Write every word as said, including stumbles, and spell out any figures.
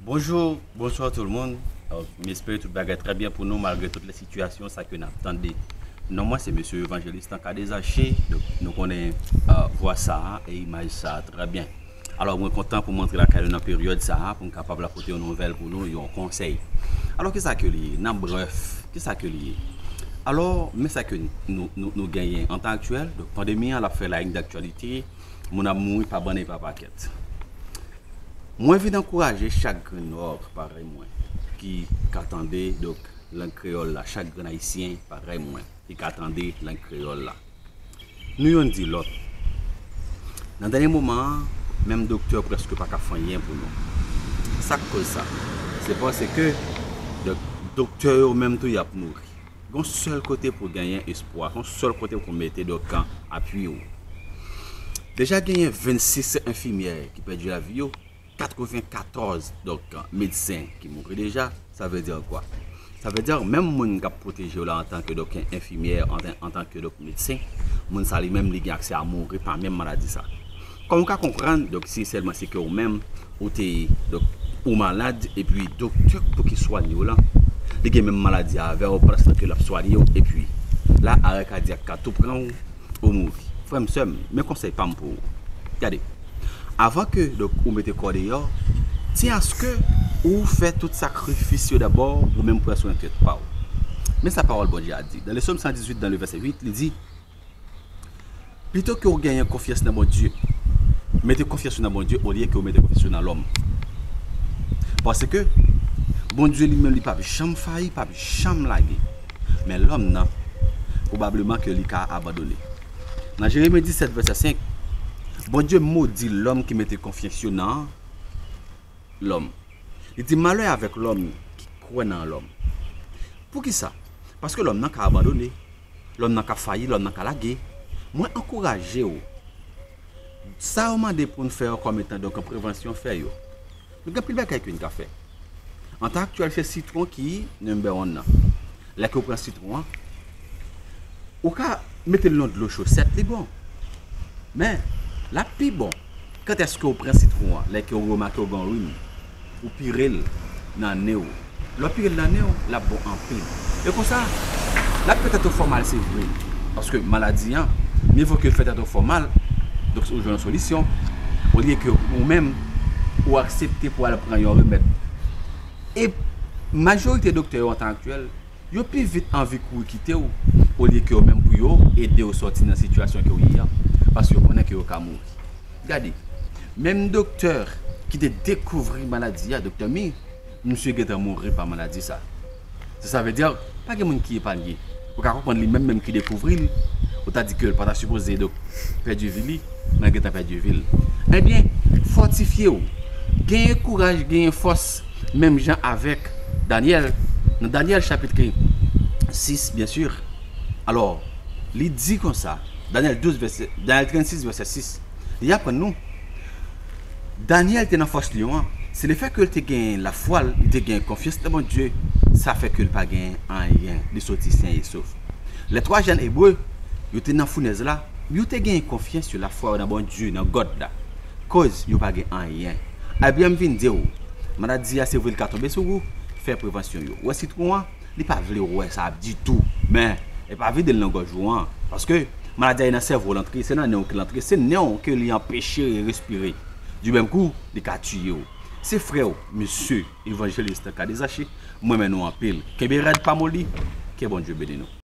Bonjou, bonswa tout moun. Euh, m espere tout bagay trè byen pou nou malgre tout lè sitiyasyon sa ke n ap tande. Non mwen se Mesye Evanjelis Tanka Dezache. Donk, nou konnen euh, vwa sa a e imaj sa a trè byen. Alò, mwen kontan pou m antre lakay nou nan peryòd sa a pou m kapab la pote yon nouvèl pou nou, yon konsèy. Alò, kisa ke li ye? Nan brèf, kisa ke li ye? Alò, men sa ke nou, nou, nou genyen an tan aktyèl, donk pandemi an l ap fè la une d'actualité, moun ap mouri pa bann e pa pakèt. Mwen vin ankouraje chak grenn nwa parèy mwen ki ka tande donk lang kreyòl la, chak grenn ayisyen parèy mwen ki ka tande lang kreyòl la. Nou youn di lòt. Nan dènye moman an, menm doktè prèske pa ka fè anyen pou nou. Sa k koz sa? Se paske donk, doktè yo menm tou y ap mouri. Gon sèl kote pou genyen espwa, gon sèl kote pou mete donk apui w. Deja genyen vennsis enfimyè ki pèdi lavi yo, katrevenkatòz donk medsen ki mouri deja. Sa vle di kwa? Sa vle di menm moun k ap pwoteje w la antanke donk enfimyè, antan- antanke donk medsen, moun sa li menm li gen aksè a mouri pa menm maladi sa. Kòm ou ka konprann, donk si sèlman se ke ou menm ou te donk ou malad epi doktè pou ki swanye w lan li gen menm maladi a avè w pandan ke l ap swanye w epi la arè kadyak ka tou pran w ou mouri. Frè m, sè m, men konsèy pa m pou ou. Gade, avan ke donk ou mete kò deyò, tyen aske ou fè tout sakrifis yo dabò ou menm pran swen tèt pa w. Men sa pawòl Bondye a di. Dans le psaume cent dix-huit, dans le verset huit, li di, pito ke w genyen konfyans nan Bondye, mete konfyans ou nan Bondye olye ke w mete konfyans ou nan lòm. Paske Bondye li menm li p ap janm fayi, p ap janm lage. Men lòm nan, pwobableman ke li ka abandone. Nan Jeremi disèt vèsè senk, Bondye modi lòm ki mete konfyans yo nan lòm. Li di, malè avèk lòm ki kwè nan lòm. Poukisa? Paske lòm nan ka abandone, lòm nan ka fayi, lòm nan ka lage. Mwen ankouraje w. Sa yo mande pou n fè yo kòm etan donk an prevansyon, fè yo. Nou gen anpil bagay ke n ka fè. An tan aktyèl, se sitwon ki number one nan. Lè ke w pran sitwon an, ou ka mete l nan dlo cho, sèt li bon. Men, l ap pi bon. Kannyèske w pran sitwon an? Lè ke w remake w gen yon rim, ou pire l nan nen w. Lè w pire l nan nen w, l ap bon anpil. E konsa, l ap fè tèt ou fè w mal, se vre. Paske maladi an, mye vo ke l fè tèt ou fè w mal, donk ou jwenn yon solisyon, olye ke ou menm, ou aksepte pou al pran yon remèd. E majorite doktè yo an tan aktyèl, yo pi vit anvi kouri kite w, olye ke yo menm pou yo ede w sòti nan sitiyasyon ke w ye a, paske yo konnen ke yo ka mouri. Gade, menm doktè ki te dekouvri maladi a, doktè Mi, misye gentan mouri pa maladi sa. Se sa vle di, pa gen moun ki epanye. Ou ka konprann li menm menm ki dekouvri l, ou ta di ke l pa ta sipoze donk pèdi vi li, men l gentan pèdi vi l. Ebyen, fòtifye w. Genyen kouraj, genyen fòs, menm jan avèk Danyèl. Nan Danyèl chapit sis, byen si. Alò, li di konsa, Danyèl douz, vèsè, Danyèl trannsis, vèsè sis, li aprann nou, Danyèl te nan fòs lyon an. Se lefèt ke l te gen lafwa l, li te gen konfyans nan Bondye, sa fè ke l pa gen anyen, li soti sen e sof. Les trois jeunes Hébreux, yo te nan founèz la, yo te gen konfyans yo, lafwa yo nan Bondye, nan God la. Koz yo pa gen anyen. Abraham vin di w, maladi a se vre l ka tonbe sou ou, fè prevansyon yo. Ou wè sitwon an, li pa vle wè sa ditou. Men, e pa vide l nan gòj ou an. Paske maladi a e nan sèvo l antre, se nan nen w ke l antre, se nen w ke li anpeche respire. Di menm kou, li ka tiye w. Se frè w, mesye, evanjelis Tanka Dezache, mwen renmen nou anpil. Kenbe rèd, pa moli, ke Bondye beni nou.